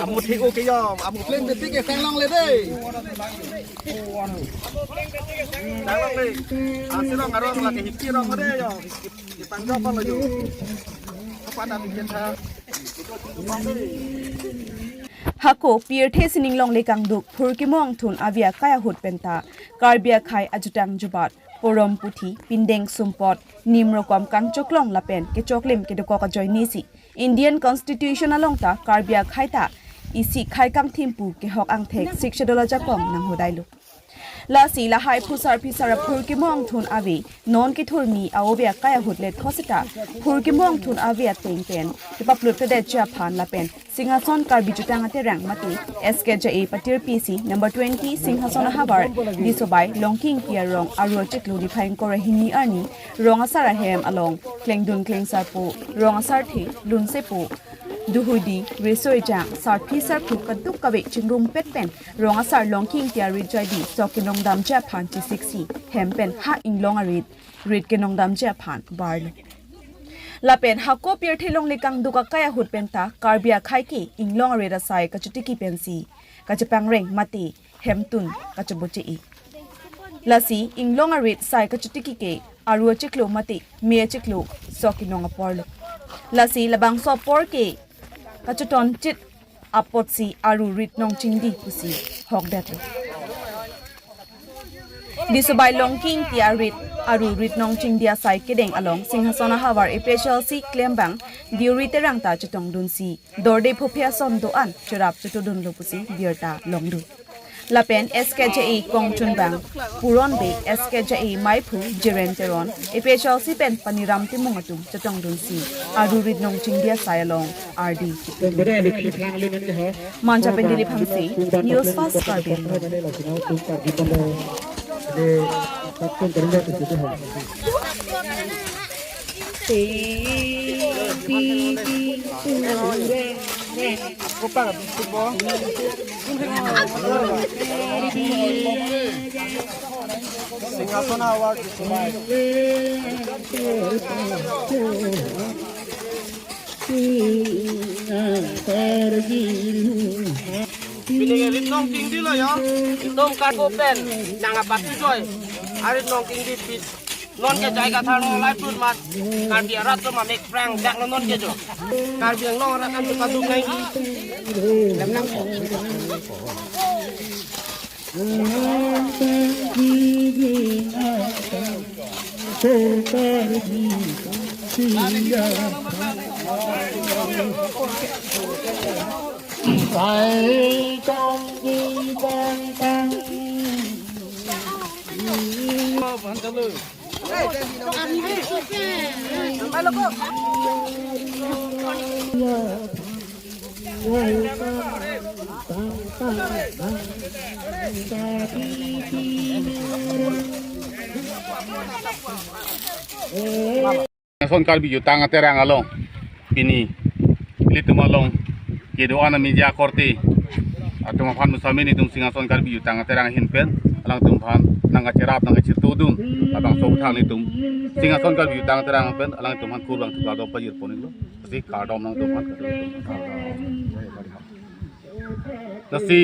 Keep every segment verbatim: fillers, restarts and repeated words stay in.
Amu thik o ke yom, amu pleng betik ke sang longle dei. Sang longle. Asi rong arong lake hiki rong dei yom. Kitang jok lo yom. Apa na bikin ha? Hako pirthe sining longle kangduk Phurkimo Angthun ave akai ahut penta Karbi akhei ajutang jubat, porom puthi, pindeng sumpot, nim rokom kangchoklong lapen kechoklim kedokok ajoinesi Indian Constitution along ta Karbi akhei ta isi khei kangthim pu kehok angthek Sixth Schedule ajakong nanghodailo. Lasi lahai phusar phisar Phurkimo Angthun ave non kethurmi a-ove akai ahut lethot seta Phurkimo Angthun ave ateng pen kepaplut pedetji aphan lapen Singhason Karbi Jutang Aterang mate S K J A patirpi si number twenty Singhason ahavar Disobai Longki Ingti arong aru achiklo niphai ingkoi ra hini arni rong asar ahem along klengdun klengsarpo, rong asarthe, lunsepo, duhuidi, riso ejang, sarpi sarpo kadokave chingrumpet pen rong asar Longki Ingti arit joidi sok kenongdamji aphan chesiksi hem pen ha inglong arit rit kenongdamji aphan barlo. Lapen hako pirthe longle kangduk akai ahut penta Karbi akhei ke inglong arit asai kachotiki pensi kachepangreng mate hemtun kachoboche-i. Lasi inglong arit sai kachotiki ke aru achiklo mate me achiklo sok kenong aporlo. Lasi labangso apor ke kachotonchit apotsi aru rit nongchingdi pusi hokdetlo. Disobai Longki Ingti arit aru rit nongchingdi asai kedeng along Singhason ahavar A P H L C klembang Deuri Terang ta chetongdunsi dorde phophe ason do-an cherap chetodunlo pusi birta longdun. Lapen S K J A kongchunbang Puron Bey, S K J A maiphu Jiren Teron, A P H L C pen Paniram Timung atum chetongdunsi aru rit nongchingdi asai along ardi. Manja pen Dilip Hanse, News Fast Karbi Anglong. Singhason ahavar Disobai. Pini ke rit nongchingdilo ya. Itum karbo pen nang apatujoi arit nongchingdi pit. Non ke jai kathar no lai put mat. Karbi arat atum amek prang dak lo non ke jo. Karbi Anglong arat an tu kaduk nai. Singhason Karbi Jutang Aterang along pini ilitum along kedo-an a-media korte atum aphan pusitame nelitum Singhason Karbi Jutang Aterang ahin pen alangtum aphan nangkacherap nangkachirtudun labangso aputhak nelitum Singhason Karbi Jutang Aterang pen alangtum aphan kurvangthu kardom pajirpon-iklo. Lasi kardom nangtum aphan kardom. Lasi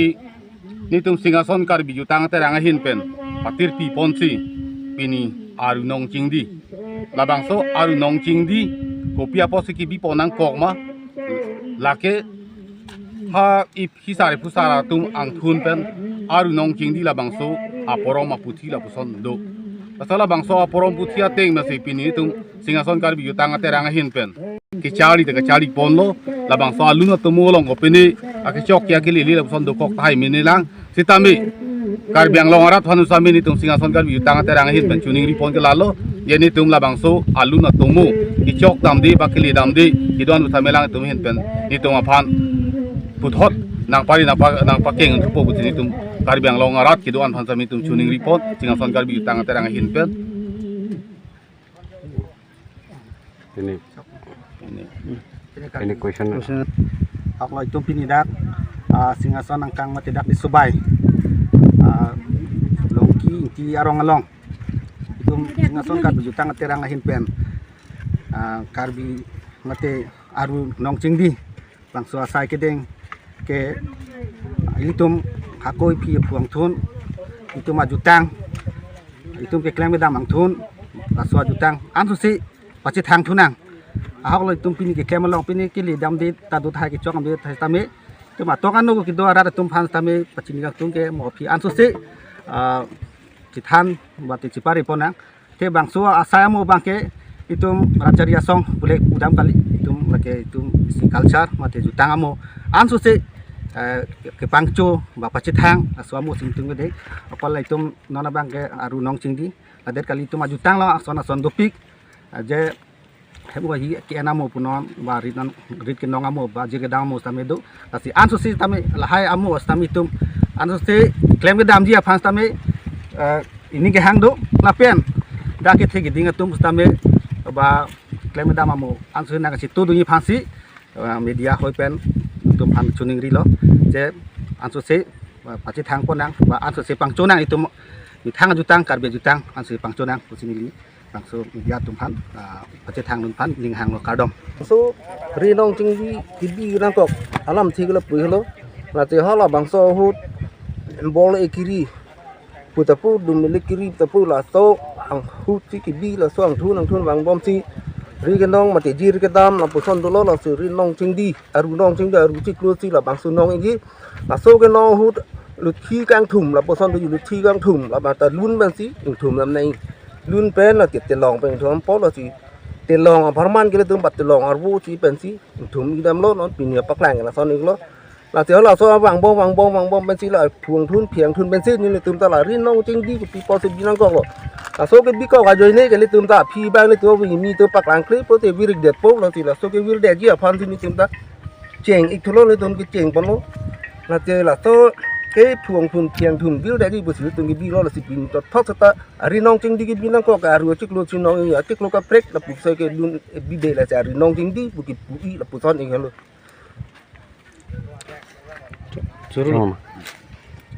nelitum Singhason Karbi Jutang Aterang ahin pen patirpiponsi pini aru nongchingdi. Labangso aru nongchingdi kopi apotsi kebipon nangkok ma? Lake ha ip hisar phusar atum angthun pen aru nongchingdi labangso aporom aputhi lapuson do. Laso labangso aporom puthi ateng masi pini nelitum Singhason Karbi Jutang Aterang ahin pen kecharli ta kecharliponlo, labangso alun atomo along kopine akechok ke akelele lapuson dokok tahai mene lang. Sitame Karbi Anglong arat aphan pusitame nelitum Singhason Karbi Jutang Aterang ahin pen choningripon ke lalo, je nelitum labangso alun atomo kechok damde ba kele damde kedo-an pusitame alangtum ahin pen nelitum aphan puthot nangpari nangpa nangpakeng thupo pusi nelitum Karbi Anglong arat kedo-an aphan pusitame nelitum choningripon Singhason Karbi Jutang Aterang ahin pen. Ini, ini question. Question. Ahok lo, itum pini dak, ah, Singhason angkang mate dak di Subai, ah, Longki Ingti arong along. Itum Singhason Karbi Jutang Aterang ahin pen, ah, Karbi mate Aru Nong Chingdi bangso asai kedeng ke ilitum hako iphi aphu angthun, itum ajutang, itum keklem kedam angthun, laso ajutang ansose pachethang thunang. Ahok lo, itum pini keklem along, pini kele damde ta do tahai, kechok damde tahai tame, itum atok ano kedo arat atum aphan tame pachini kangtung ke mo aphi ansose, ah, chethan mate chepari ponnang. Te bangso asai amo abangke itum Rajari Asong pule pudam kali, itum lake itum isi culture mate jutang amo ansose, eh, kepangcho ba pachethang, laso amo si itum kedeng. Ahok lo, itum non abangke Aru Nong Chingdi, ladet kali, itum ajutang lo ason ason dopik, eh, je hem wa hi ke-en amo punon ba rit non, rit kenong amo ba jir kedam amo sitame do. Lasi ansose tame lahai amo sitame itum ansose klem kedamji aphan sitame, eh, ining kehang do lapen dak kethe keding atum sitame ba klem kedam amo ansose nangkachito dunji aphansi, eh, media hoi pen itum aphan choningrilo, je ansose, eh, pachethang ponnang ba ansose pangchonang, itum methang ajutang, Karbi ajutang ansose pangchonang pusi neli bangso media atum aphan, ah, pachethang dun aphan ning hanglo, kardom. So, Ri Nong Chingdi kebi nangkok alamthe ke lapu helo. Lasi hala bangso ahut bol ekiri puta pu, dum mele kiri puta pu, laso ahut si kebi, laso angthun angthun vangbomsi ri kenong mate jir kedam lapuson dolo. Lasi Ri Nong Chingdi, Aru Nong Chingdi, Aru chiklo si labangso nong igi. Laso kenong ahut luthi kangthum, lapuson do luthi kangthum, la bata lun pensi ingthum dam nai. Lun pen la te telong pen ingthum po, lasi telong apharman ke ilitum ba telong arvo si pensi ingthum idamlo, non pini apaklang lason iklo. Lasi laso vangbom vangbom vangbom pensi la aphu angthun aphi angthun pensi nelitum ta la Ri Nong Chingdi kepi apotsi bi nangkoklo. Laso kebikok ajoine ke ilitum ta aphi abang ilitum avi mi atum paklangkle pote virdetpo, lasi laso kevirdetji aphansi nelitum ta cheng ik thulo, nelitum kecheng ponlo. Lasi laso kephu angthun aphi angthun virdetji pusi nelitum kebilo, lasi pini thotthot seta Ri Nong Chingdi kebi nangkok, Aru achiklo si nong, achiklo kaprek lapusi ke dun bide, lasi Ri Nong Chingdi pu kepu-i lapuson ik helo. Churu. Churu.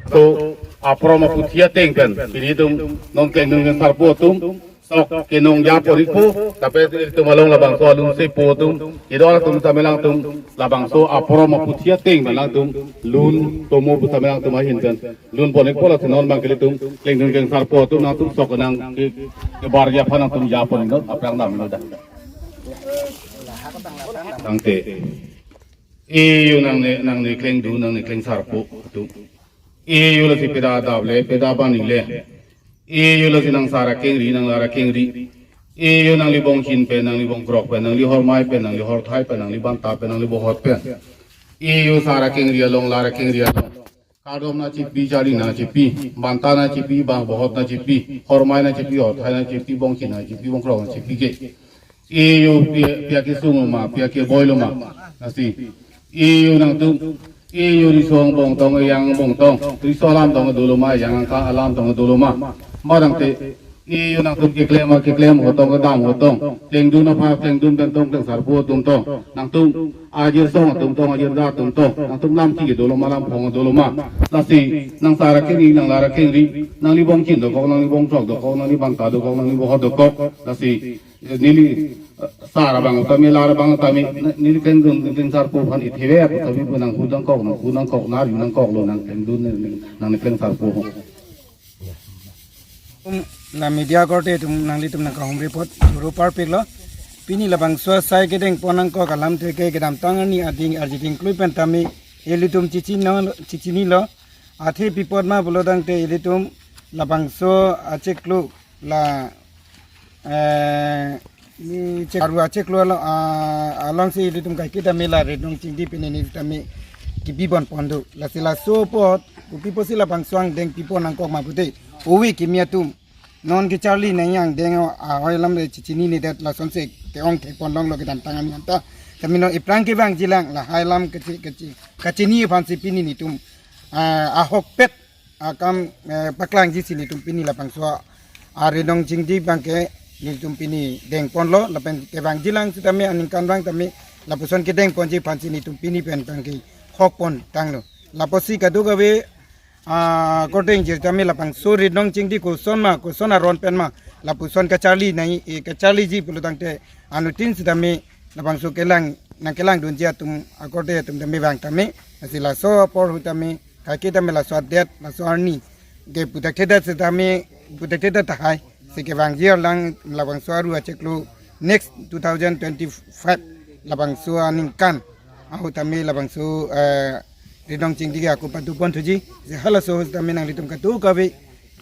To apor ma puthia ateng pen pini itum non kengdun kengsarpo atum sok kenong japon ikpo, tapi itum along labangso alun sepo atum, itum alangtum sitame alangtum labangso apor ma puthia ateng pen alangtum lun tomo pu sitame alangtum ahin pen lun pon ikpo, lasi non abangke ilitum kengdun kengsarpo atum nangtum sok nang ke, kebarji aphan nangtum japon iknon, aphrang damnon dak. Tangte. Iyo nangne, nangne kengdun, nangne kengsarpo atum. Iyo lasi peda adap le, peda abang le. Iyo lasi nang sar akengri, nang lar akengri. Iyo nangli bongchin pen, nangli bongkrok pen, nangli hormai pen, nangli horthai pen, nangli banta pen, nangli bohot pen. Iyo sar akengri along, lar akengri along. Kardom nangchipi, charli nangchipi, banta nangchipi, bang bohot nangchipi, hormai nangchipi, horthai nangchipi, bongchin nangchipi, bongkrok nangchipi ke. Iyo pi, pi akesung lo ma, pi akeboi lo ma. Lasi. Iyo nangtum, iyo riso angbong tong, ejang angbong tong, riso alam tong dolo ma, ejang angka alam tong dolo ma. Ma tangte, iyo nangtum keklem, keklem ahut tong, kedam ahut tong, kengdun aphan, kengdun pen tong, kengsarpo atum tong. Nangtum ajir song atum tong, ajir da atum tong, nangtum lamthe dolo ma, lamphong dolo ma. Lasi, nang sar akengri, nang lar akengri, nangli bongchin dokok, nangli bongkrok dokok, nangli banta dokok, nangli bohot dokok. Lasi, neli, eh, sar abang tame, lar abang tame, neli kengdun kengsarpo aphan ithive, tame pu nang hu nangkok, nang hu nangkok, nari nangkoklo, nang kengdun, nang, nang kengsarpo. Um, la media korte atum nanglitum nangkahumri apot choro parpiklo. Pini labangso asai kedeng pon nangkok alamthe ke kedamtang arni ading arjiding klui pen tame ilitum chichinilo, chichinilo. Athe pi apot ma pulo tangte ilitum labangso achiklo la, eh, ni chek aru achiklo along, ah, alongsi ilitum kaiketa mela Ri Nong Chingdi pini neli tame kebi bon pon do. Lasi laso apot, kopi apotsi labangso angdeng pi pon nangkok ma pute, ove kimi atum non kecharli nangji angdeng ahoi alam le chichinine det, lasonsi ke-ong thek pon longlo kedamtang arni anta. Tame non iphrang kevangjilang lahai alam kachi, kachi, kachini aphansi pini nelitum, ah, ahokpet akam, eh, paklangji si nelitum pini labangso a Ri Nong Chingdi abangke nelitum pini dengponlo, lapen kevangjilang sitame aningkanvang tame lapuson kedengponji aphansi nelitum pini pen bang kehokpon tanglo. Lapusi kadokave, ah, korte ingjir tame labangso Rinong Chingdi koson ma, koson aron pen ma, lapuson kacharli nai, eh, kacharliji pulo tangte anuttin sitame labangso kelang, nangkelangdunji atum, akorte atum tame vang tame, lasi laso apor ahut tame, kaike tame laso adet, laso arni ke puthekthedet sitame, puthekthedet tahai si kevangji arlang labangso aru achiklo next two thousand twenty-five labangso aningkan ahut tame labangso, eh, Rinong Chingdi ke ako padoponthuji, si halaso ahut tame nanglitum kadokave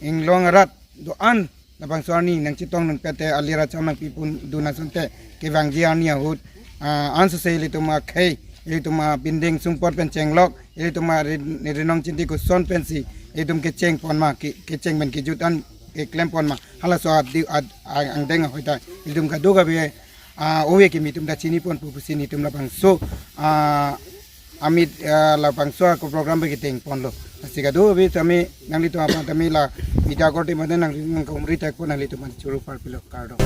inglong arat do-an labangso arni nangchetongdun pete, ali racham nangpipondun asonte kevangji arni ahut, ah, ansose ilitum akhei, ilitum abinding sungpot pen chenglok, ilitum a Rin-, Rinong Chingdi koson pensi ilitum kechengpon ma, ke-, kecheng pen kejut an keklempon ma, halaso adi-, ad-, a-, angdeng ahut ta ilitum kadokave, ah, ove kimi atum ta chiniponpo pusi nelitum labangso, ah, amit, ah, labangso ako program pen kedengponlo. Lasi kadokave tame nanglitum aphan tame la media korte mate nangli nangkaumri thekpo, nanglitum aphan choro parpilo, kardom.